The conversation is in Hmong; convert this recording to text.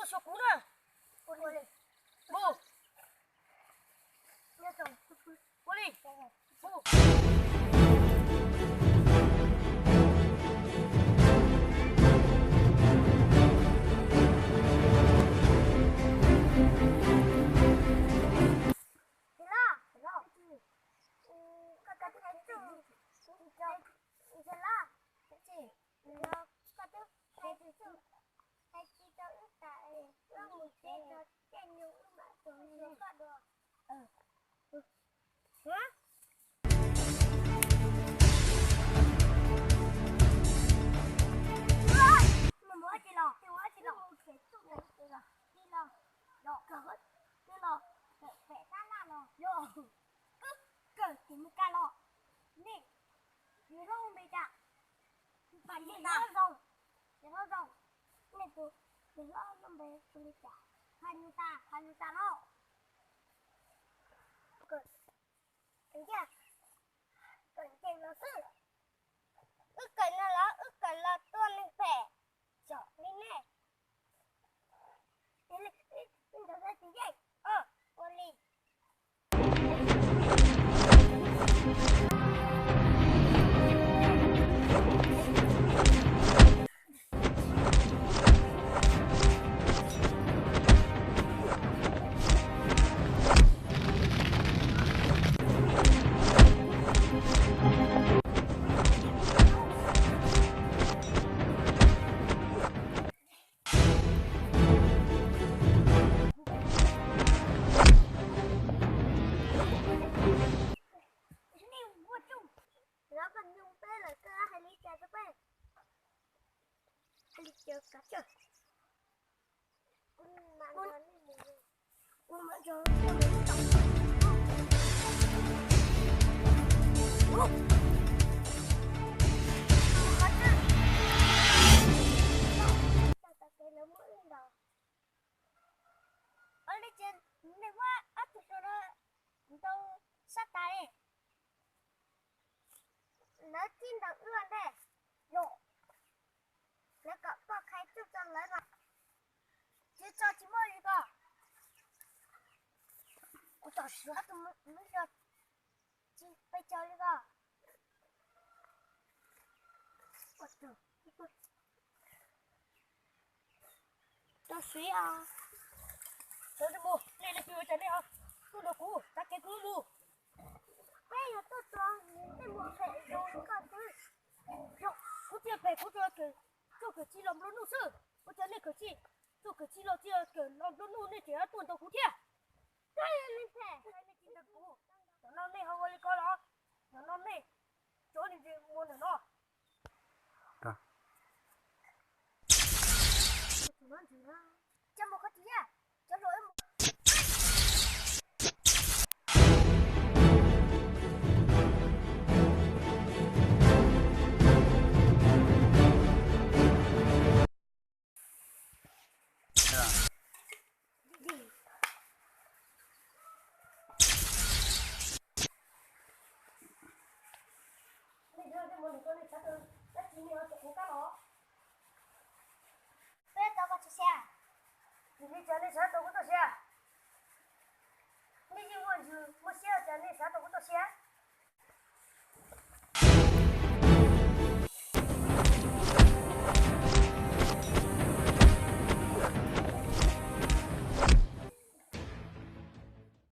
Tuaj xyuas kuv na. Ua li. Ua li. Kawm tim Meskas los, nej, yus hlob npe cas? Phas Nyus Tas. Yus hlob zoo, yus hlob zoo, nej tus, yus hlob lub npe hu li cas? Phas Nyus Tas, Phas Nyus Tas los. Kawm, kawm ncees los xwb. Wb kawm no los wb kawm los tua neeg phem, tsom li nej. Ua li. Lov koj nug peb lawm, koj hais li cas rau peb? Hais li cas kav tsij. Kuv mam nrog nej mus. Ua li ces nej muab ob tug hluas no ntaus sab tas li. Lawv txib ntaus wb ua ntej. Yog lawv kom koj qhia txuj tso lawv no. Tsis tso tsis muaj li ko. Kuv tam sim ob tug lub zog tsis pes tsawg li ko. Tam sim os. Sawv daws mus, nej leej twg ua cas nej ho tuaj nrog kuv tav kev kuv lub lug. Peb yog tuaj tua tej mus phem zoo li koj xwb. Yog kuv tsis phem, kuv tsuas kawm, tsuas kawm tsij los nplua nuj xwb. Ua cas nej kawm tsij, tsuas kawm tsij los tsis kawm los nplua nuj nej tseem tuaj ntaus kuv thiab. Koj yog neeg phem, nej tsis ntaus kuv. Nim no nej ho ua li ko los, nim no nej tso nej mus ntawm no. Cov hluas, cov hluas,